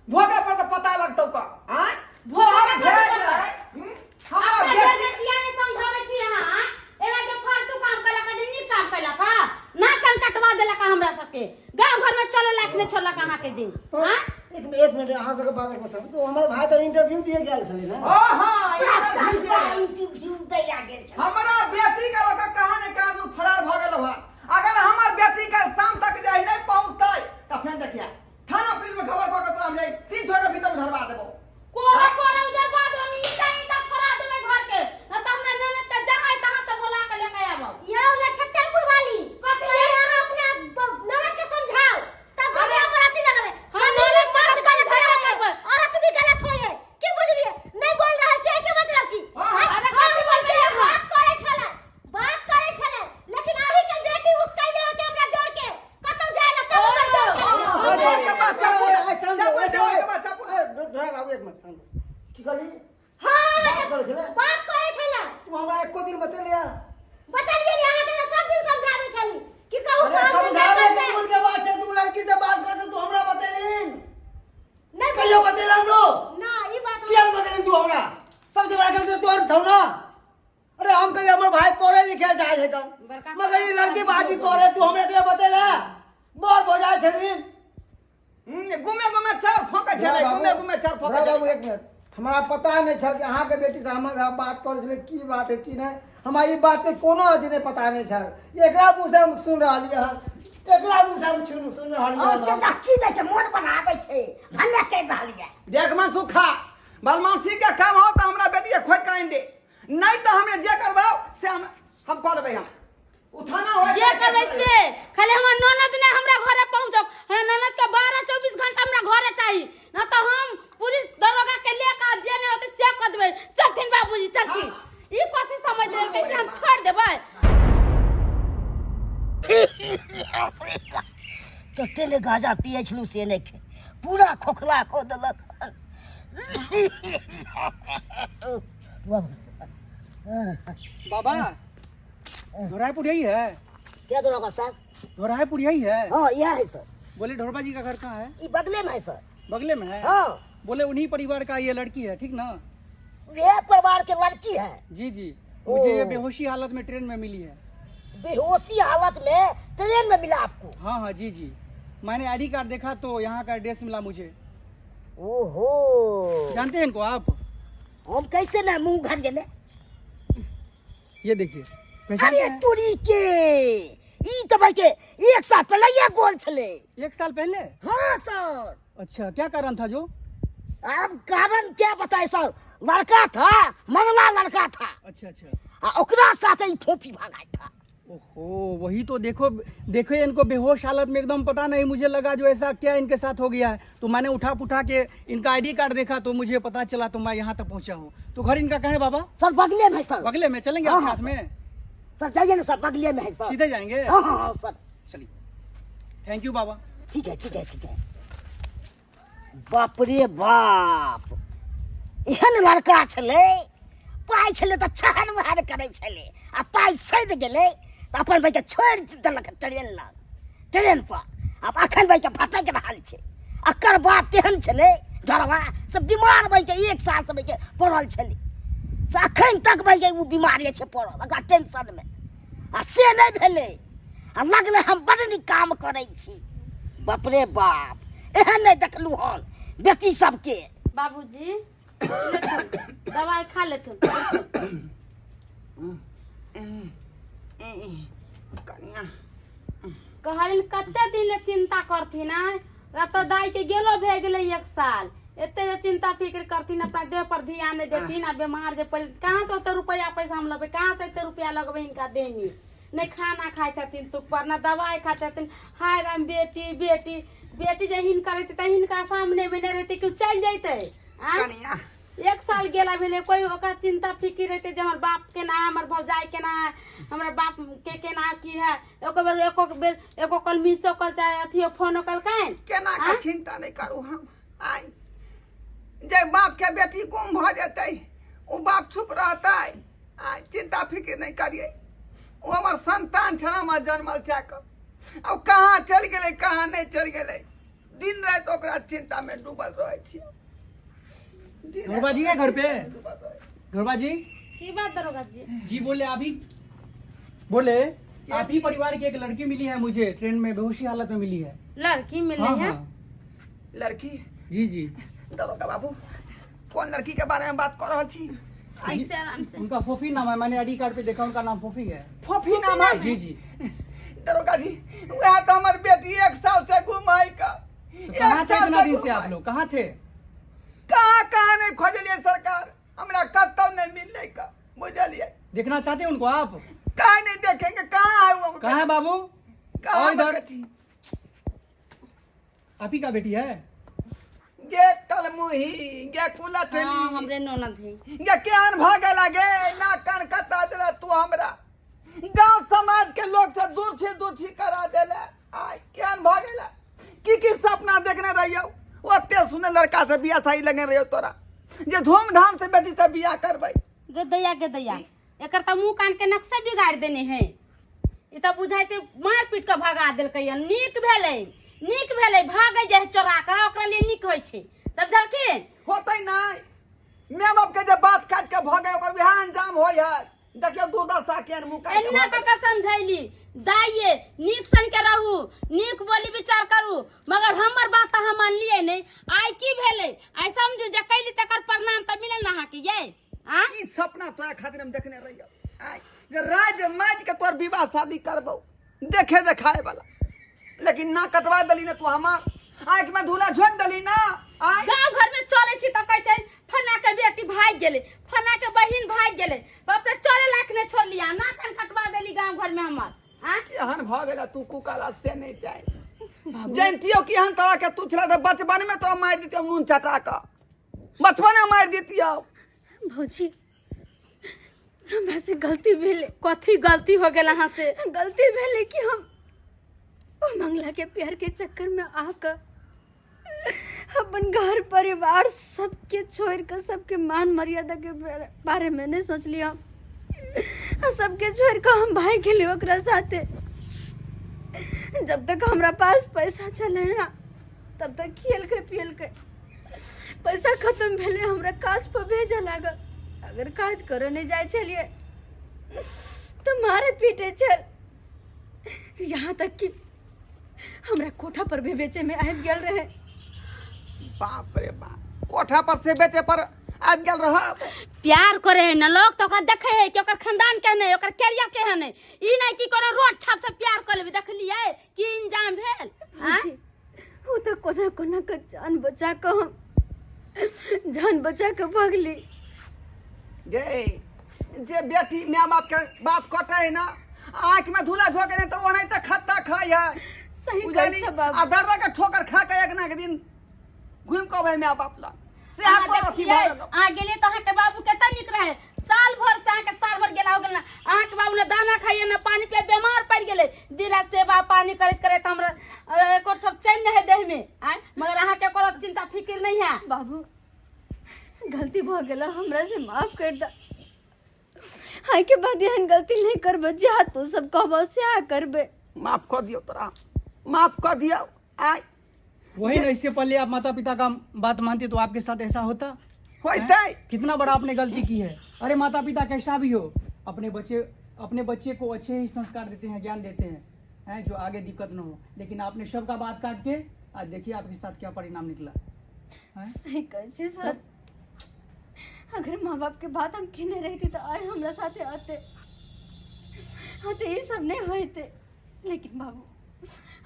भोगे पर तऽ पता लगतौ का। आँय, भोगे तोहर पर भाय पता जे है, हम्म? हमरा अपना बेटी घर में किया नहीं समझाबै छी अहाँ? एना के फालतू काम केलक, जे नीक काम केलक, हा? ना कान कटवा देलक हमरा सबके, गाँव घर में चले लायक नहीं छोड़लक अहाँ के दिन। तो हाँ? एक मिनट, अहाँ सबके बात एक मिनट। तो हमर भाई तऽ इंटरव्यू दिए गेल छलै ने? हाँ, हाँ, इंटरव्यू दिए। इंटरव्यू दैया गेल छलै। हमरा बेटी के लऽ कऽ कहाँ ने कहाँ फरार भऽ गेल हँ। अगर हमर बेटी के शाम तक जे नहीं पहुँचतै तऽ फेर देखिया थाना पुलिस में खबर कऽ के तोरा हम 3 छोड़ के भीतर में धरवा देबो। कोरा कोरा उधर बाद हम ईटा ईटा छोड़ा देबै घर के, न तऽ हमरा ननद के जहाँ है तहाँ से बोला के लेके आबब। यौ नक्षत्रपुर वाली, कथी? पहिले अहाँ अपना ननद के समझाओ तब अरे, घरवा पर अथी लगबै। हम कभी भी ननद के मर्द गलत समझेबे होय, करबै। औरत भी गलत होय, की बुझलियै? नहि बोल रहल छियै के मतलब की? हाँ, हाँ। अरे कथी बोलबै अहाँ? बात करै छलै, बात करै छलै, लेकिन अही के बेटी उसकैले होते हमरा दौड़ के कतौ जाय ला तब हमर दौड़ के। हाँ, दौड़ के बाद चाकू, ए, शांत हो, चाकू, ए, दौड़ के बाद चाकू। ए, ड्राइवर बाबू, एक मिनट, शांत हो। की कहली? हाँ, बात करै छलै? बात करै छलै। तू हमरा एको दिन बतेलिया? बतेलियै ने, अहाँके तऽ सब दिन समझाबै छली कि कहू अरे काम धंधा समझाबै के करतै। दूर के बात छै, तू लड़की से बात करते तू हमरा बतेली? नहि कहियो बतेला तू? ना, ई बात हम- किया नहि बतेली तू हमरा? सबसे बड़ा गलती तोहर छौ ना। अरे हम कहिए हमर भाई पढ़े लिखे जाए है कम, बड़का मगर ई लड़की बाजी करे तू हमरा के बतेला? बहुत हो जाए छली। घुमे घुमे चार फोके छलै, घुमे घुमे चार फोके बाबू एक मिनट, हमरा पता नहि छल कि अहाँके बेटी से हमर भाई बात करै छलै, की बात है की नहि, हमरा ई बात के कोनो अथी नहि पता नहि छल। एकरा मुँह से हम सुन रहलियै हन, एकरा मुँह से हम सुन रहलियै और हन। चाचा की दै छै, मोन बनाबै छै, भन्ने करि रहलियै। देख मनसुखा, बदमाशी के काम हो तऽ हमरा बेटी के खोजि कऽ आनि दे, नहि तऽ हमरे जे करबाउ से हम कऽ लेबै। हम उठाना होय जे करबै से, खाली हमर ननद ने हमरा घरे पहुंचो। हमरा ननद के 12-24 घंटा हमरा घरे चाही, न तऽ हम पुलिस दरोगा के ले के जे नहि होतै से कऽ देबै। चलथिन बाबूजी, चलथिन। ई कथी समझ लेलकै कि हम छोड़ि देबै? तते ने गाजा पियै छलहुँ से नहि खे, पूरा खोखला कऽ देलक। बाबा, ढोरायपुर यही है? क्या दरोगा साहब? ढोरायपुर यही है? हाँ, यह है सर। बोले ढोरबा जी का घर कहाँ है? ये बगले में है सर। बगले में है? हाँ। बोले उन्हीं परिवार का ये लड़की है, ठीक ना? वे परिवार के लड़की है। जी जी, मुझे ये ओ। बेहोशी हालत में ट्रेन में मिली है। बेहोशी हालत में ट्रेन में मिला आपको? हाँ हाँ जी जी, मैंने आईडी कार्ड देखा तो यहाँ का एड्रेस मिला मुझे। ओहो, जानते हैं इनको आप? हम कैसे ना मुंह घर गेले। ये देखिए, पहचानते अरे हैं? तोरी के, ई तो भाई के 1 साल पहले ये गोल छले। 1 साल पहले? हाँ सर। अच्छा, क्या कारण था जो? अब कारण क्या बताए सर, लड़का था, मंगला लड़का था। अच्छा अच्छा। आ ओकरा साथे ई फोफी भागाई था। ओहो, वही तो देखो देखो इनको बेहोश हालत में एकदम, पता नहीं मुझे लगा जो ऐसा क्या इनके साथ हो गया है, तो मैंने उठा पुठा के इनका आईडी कार्ड देखा तो मुझे पता चला, तो मैं यहाँ तक पहुँचा हूँ। तो घर इनका कहाँ है बाबा? सर बगले में है सर। बगले में चलेंगे हाँ, आप हाँ, साथ में? सर जाइए ना सर, बगले में है सर। सीधे जाएंगे? हाँ हाँ हाँ सर। चलिए, thank you बाबा। ठीक है ठीक है ठीक है। बाप रे बाप, एहन लड़का छलै, पाइ छलै तऽ छहन वहन करै छलै, आ पाइ सधि गेलै तऽ अपन भाइके छोड़ि देलक ट्रेन लग, ट्रेन पर। आब अखन भाइके भटकि रहल छै। एकर बाप तेहन छलै डरवा से बीमार भाइके 1 साल से भाइके पड़ल छलै, से अखन तक भाइके ओ बीमारी छै पड़ल, ओकरा टेंशनमे। आ से नहि भेलै, आ लगलै हम बड़ नीक काम करै छी। बाप रे बाप, एहन नहि देखलहुँ हन बेटी सबके। बाबूजी लेथुन, दवाई खा लेथुन। कनिया कहलिन कते दिन ले चिंता करथिन आय, एतऽ दाई के गेलो भए गेलै 1 साल, एते जे चिंता फिक्र करथिन, अपना देह पर ध्यान नहि देथिन, आ बीमार जे पड़ल कहाँ से ओते रुपया पैसा हम लेबै, कहाँ से एते रुपया लगबै हिनका देह में? नहि खाना खाइ छथिन तुक पर, नहि दवाई खाइ छथिन। हाय राम, बेटी बेटी बेटी जे हिनकर रहतै तऽ हिनका सामने मे नहि रहतै, केओ चलि जैतै आँय? कनिया 1 साल गेला भेलै, कोई ओकरा चिंता फिक्र रहतै जे हमर बाप केना है, हमर भौजाई केना है, हमरा बाप के केना की है। एको बेर एको बेर एको कल मिसो कल चाहे अथियो फोनो कलकनि केना के चिंता नहीं करू हम। आइ जे बाप के बेटी गुम भऽ जेतै ओ बाप चुप रहतै? आइ चिंता फिक्र नहीं करिए, ओ हमर संतान छल, हमर जन्मल छै कऽ, अब कहाँ चलि गेलै कहाँ नहीं चलि गेलै, दिन राति ओकरा चिंता में डूबल रहै छियै। दिन ढोरबा जी है घर पे? डूबल रहै छी। ढोरबा जी की बात दरोगा जी? जी बोले, अभी बोले आप ही परिवार की एक लड़की मिली है मुझे, ट्रेन में बेहोशी हालत में मिली है। लड़की मिले हाँ, है? हाँ। लड़की? जी जी। दरोगा बाबू कौन लड़की के बारे में बात कर रहल छी? ऐसे आराम से। उनका फोफी नाम है, मैंने आईडी कार्ड पे देखा उनका नाम फोफी है। फोफी नाम है? जी जी। दरोगा जी वह तो हमार बेटी 1 साल से गुम है का। तो कहाँ थे इतना दिन से आप लोग, कहाँ थे? कहाँ कहाँ नहीं खोजलिए सरकार, हमरा कतौ नहीं मिलले का, बुझलिए। देखना चाहते हैं उनको आप? कहाँ नहीं देखेंगे, कहाँ है वो? कहाँ है बाबू? कहाँ इधर। बेटी? आप ही का बेटी है? गे कलमुही गे कुला हाँ, थेली हमरे ननद है। गे केहन भऽ गेला गे, ना कान कटा देला तू, हमरा गांव समाज के लोग से दूर छी दूर छी करा देला। आय केहन भऽ गेला, की की सपना देखने रहियौ, ओते सुने लड़का से बियाह शादी लगने रहियौ तोरा, जे धूमधाम से बेटी से बियाह करबै। गदैया गदैया, एकर तऽ मुँह कान के नक्शा बिगाड़ देने है, ई तऽ बुझाइ छै मार पीट के भगा देलकै हन। नीक भेलै, नीक भेलै, भागै जे है चोरा के, ओकरा लिए नीक होइ छै, समझलखिन? होतै नहि, माय बाप के जे बात काटि के भऽ गेल ओकर वएह अंजाम होइ है। देखियौ दुर्दशा केहन मुँह काटि के एना भऽ कऽ के समझैली दाइये, नीक सन के रहू, नीक बोली विचार करू, मगर हमर बात अहाँ मानलियै नहि। आइ की भेलै, आइ समझू जे कैली तकर परिणाम तऽ मिलल ने अहाँके यै। आ की सपना तोरा खातिर हम देखने रहियौ, आइ जे राज माज के तोर विवाह शादी करबौ देखे देखाए वाला, लेकिन ना कटवा देली ना तू हमार आँख में धूला झोंक देली ना। आइ गाँव घर में चले छी तऽ कहै छै फना के बेटी भागि गेलै, फना के बहिन भागि गेलै, बाप रे चले लायक नहि छोड़लियै, ना कान कटवा देली गाँव घर में हमर। आ केहन भऽ गेला तू कुकाला से नहीं जाए, जानतियो कि एहन तरह के तू छला तऽ बचपन में तोरा मारि दितियौ नून चटा कऽ, बचपन में मारि दितियौ। भौजी हमरा से गलती भेलै। कथी गलती हो गेल अहाँ से? गलती भेलै कि हम ओ मंगला के प्यार के चक्कर में आकर अपन घर परिवार सबके छोड़ के सबके मान मर्यादा के बारे में नहीं सोचली हम, आ सबके छोड़ के हम भागि गेली ओकरा साथे। जब तक हमरा पास पैसा छलै ना तब तक खियलकै पियलकै, पैसा खत्म भेलै हमरा काज पर भेजऽ लागल। अगर काज करऽ नहि जाइ छलियै तऽ मारे पीटे छल, यहाँ तक कि हमरा कोठा पर भी बेचे में आबि गेल रहे। बाप रे बाप, कोठा पर से बेचे पर आबि गेल रह। प्यार करे है ना लोग तो ओकरा देखे है कि ओकर खानदान केहन है, ओकर कैरियर केहन है, ई नहीं कि कोनो रोड छाप से प्यार कर लेबे। देखलियै की इंजाम भेल? भौजी, ओ तऽ कोना कोना के जान बचा कऽ हम जान बचा के भगली। गे जे बेटी माय बाप के बात कटे है ना, आँख में धूला झोंके नहीं तो ओनाहिते खत्ता खाइ है। सही कहै बुझली? छ बाबू। आ दर्द के ठोकर खा के एक ना एक दिन घुमि कऽ अबै माय बाप लग से अहाँ कोन अथी देखलियै, भऽ गेलौ। अहाँ गेलियै तऽ अहाँके बाबू कते नीक रहै। साल भर से अहाँके साल भर गेला हो गेल ना, अहाँके बाबू ने दाना खाइए ने पानी पिए, बीमार पड़ि गेलै। दिन राति सेवा पानी करैत करैत हमरा एको ठोप चैन नहि है देह में आँय, मगर अहाँके कोनो चिंता फिक्र नहीं है। बाबू गलती भऽ गेल, हमरा से माफ कर द। आइ के बाद एहन गलती नहीं करबे, जा तू सब कहबो सएह करबे। माफ कऽ दियौ तोरा, माफ कऽ दियौ। आय वही ना, इससे पहले आप माता पिता का बात मानते तो आपके साथ ऐसा होता? होइतै। कितना बड़ा आपने गलती की है। अरे माता पिता कैसा भी हो अपने बच्चे को अच्छे ही संस्कार देते हैं, ज्ञान देते हैं, हैं जो आगे दिक्कत न हो। लेकिन आपने सबका बात काट के आज देखिए आपके साथ क्या परिणाम निकला। हैं? सही कहै छी सर, अगर माँ बाप के बात हम केने रहती तो आइ हमरा साथे आते आते ये सब नहीं होते। लेकिन बाबू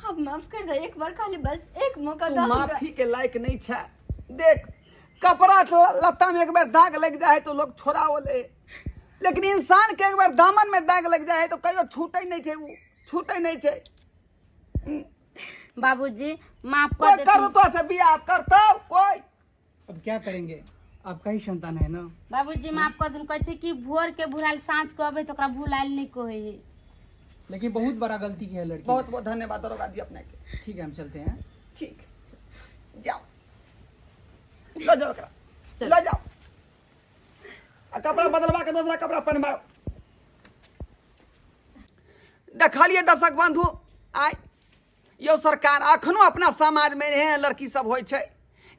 अब माफ कर दे एक बार, खाली बस एक मौका तू दो हमरा। माफी के लायक नहीं छै। देख कपड़ा लत्ता में एक बार दाग लग जाए तो लोग छोड़ाओ ले, लेकिन इंसान के एक बार दामन में दाग लग जाए तो कहियो छूटे नहीं छै, वो छूटे नहीं छै। बाबूजी माफ कर कोई देथिन। कर तो से बियाह करतौ कोई? अब क्या करेंगे, आपका ही संतान है ना। बाबूजी माफ कर दिन। कहै छै कि भोर के भुलायल साँझ के अबै तऽ ओकरा भुलायल नहि कहै है। लेकिन बहुत बड़ा गलती की है लड़की ने। बहुत बहुत धन्यवाद दरोगा जी अपने के। ठीक है, हम चलते हैं। ठीक, जाओ ल जाओ एकरा ल जाओ आ कपड़ा बदलवा के दूसरा कपड़ा पहनवाओ। देखलिए दर्शक बंधु, आय यौ सरकार अखनो अपना समाज में एहन लड़की सब होइ छै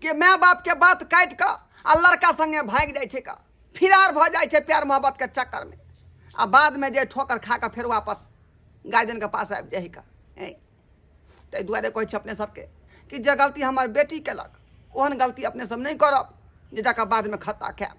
कि माय बाप के बात काटि कऽ आ लड़का संगे भागि जाइ छै का फिरार भऽ जाइ छै प्यार मोहब्बत के चक्कर में, आ बाद में जे ठोकर खा कऽ फेर वापस गार्जियन के पास आबि जाइ का। ताहि दुआरे कहै छी अपने सबके कि जे गलती हमर बेटी केलक ओहन गलती अपने सब नहि करब जे जाकऽ बादमे खत्ता खायब।